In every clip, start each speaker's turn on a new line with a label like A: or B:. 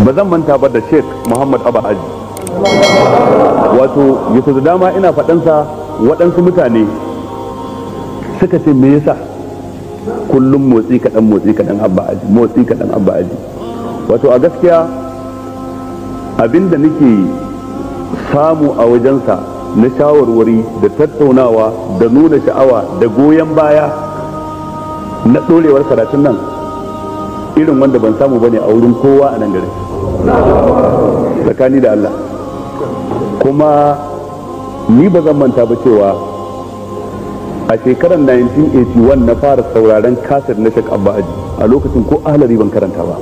A: Ba zan manta ba da Sheikh Muhammad Abba Aji. Wato yaso da dama ina faɗansa, waɗansu mutane suka ce me yasa kullum motsi kaɗan, motsi kaɗan, Abba Aji, motsi kaɗan, Abba Aji. Wato a gaskiya abinda nake samu a wajensa na shawarwari da tattaunawa da nuna sha'awa da goyon baya na ɗorewar karatun nan, irin wanda ban samu bane a wurin kowa a nan garin, tsakani da Allah. Kuma ni ba zan manta ba cewa a shekarar 1981 na fara sauraren kaset na Sheikh Abba Aji. A lokacin ko ahlari ban karanta ba,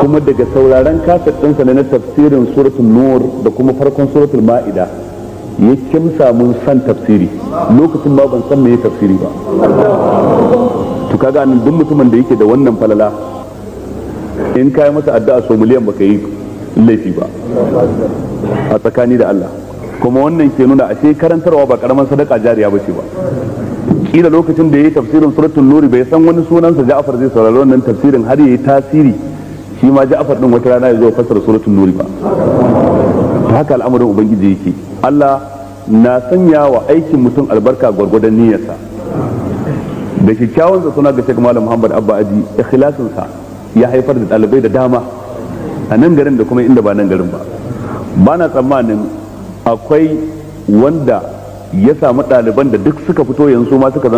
A: kuma daga sauraren kaset ɗinsa na tafsirin Suratul Nur da kuma farkon Suratul Ma'ida ya kimsa mun san tafsiri. Lokacin ba ban san me tafsiri ba. To kaga nan duk mutumin da yake da wannan falala, in kai masa addu'a so miliyan baka yi laifi ba a tsakani da Allah. Kuma wannan ke nuna ashe karantarwa ba karaman sadaka jariya bace ba. Kila lokacin da yayi tafsirin Suratul Nur bai san wani sunansa Ja'far zai saurari wannan tafsirin har yayi tasiri, shi ma Ja'far din wata rana ya zo fassara Suratul Nur ba. Haka al'amarin Ubangiji yake. Allah na sanya wa aikin mutum albarka gwargwadon niyyarsa. Da kyakkyawan zato na ga Sheikh Malam Muhammad Abba Aji, ikhlasin sa ya haifar da ɗalibai da dama a nan garin da kuma inda ba nan garin ba. Ba na tsammanin akwai wanda ya samu ɗaliban da duk suka fito yanzu ma suka